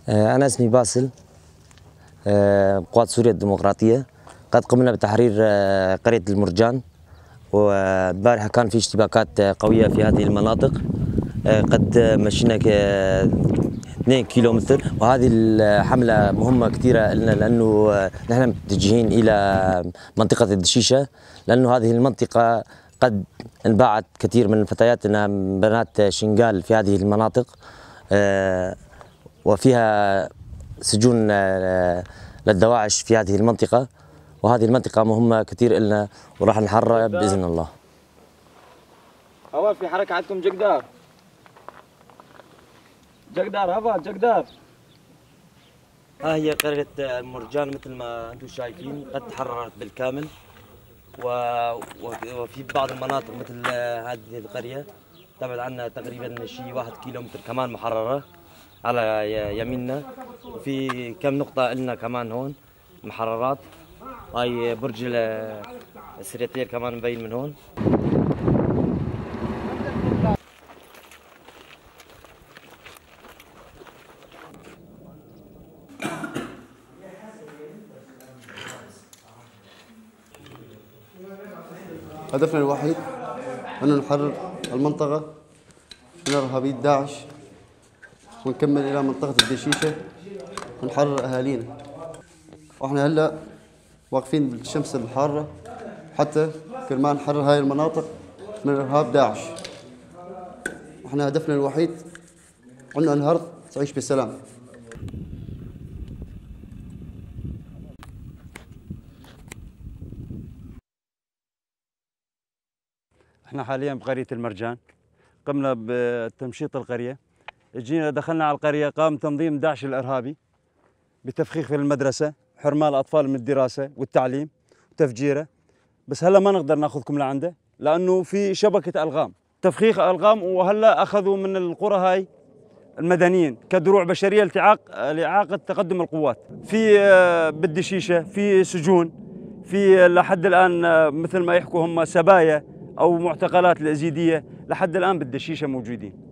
أنا اسمي باسل، قوات سوريا الديمقراطية. قد قمنا بتحرير قرية المرجان، والبارحة كان في اشتباكات قوية في هذه المناطق. قد مشينا 2 كيلومتر، وهذه الحملة مهمة كثيرة لنا لأنه نحن متجهين إلى منطقة الدشيشة، لأنه هذه المنطقة قد انباعت كثير من فتياتنا بنات شنغال في هذه المناطق، وفيها سجون للدواعش في هذه المنطقة، وهذه المنطقة مهمة كثير لنا وراح نحررها بإذن الله. هوا في حركة عندكم جقدار جقدار، هوا جقدار. ها هي قرية المرجان مثل ما أنتم شايفين قد تحررت بالكامل، وفي بعض المناطق مثل هذه القرية تبعد عنا تقريبا شيء 1 كيلومتر كمان محررة على يميننا، وفي كم نقطة لنا كمان هون محررات. هاي برج السريتير كمان مبين من هون. هدفنا الوحيد أن نحرر المنطقة من إرهابية داعش ونكمل إلى منطقة الدشيشة ونحرر أهالينا. وإحنا هلأ واقفين بالشمس الحارة حتى كرمال نحرر هاي المناطق من إرهاب داعش. وإحنا هدفنا الوحيد عندنا الأرض تعيش بسلام. احنا حاليا بقرية المرجان، قمنا بتمشيط القرية. جينا دخلنا على القرية، قام تنظيم داعش الإرهابي بتفخيخ في المدرسة، حرمان الأطفال من الدراسة والتعليم وتفجيره. بس هلا ما نقدر ناخذكم لعنده لأنه في شبكة ألغام، تفخيخ ألغام. وهلا أخذوا من القرى هاي المدنيين كدروع بشرية لإعاقة تقدم القوات. في بالدشيشة في سجون، في لحد الآن مثل ما يحكوا هم سبايا أو معتقلات الأزيدية لحد الآن بالدشيشة موجودين.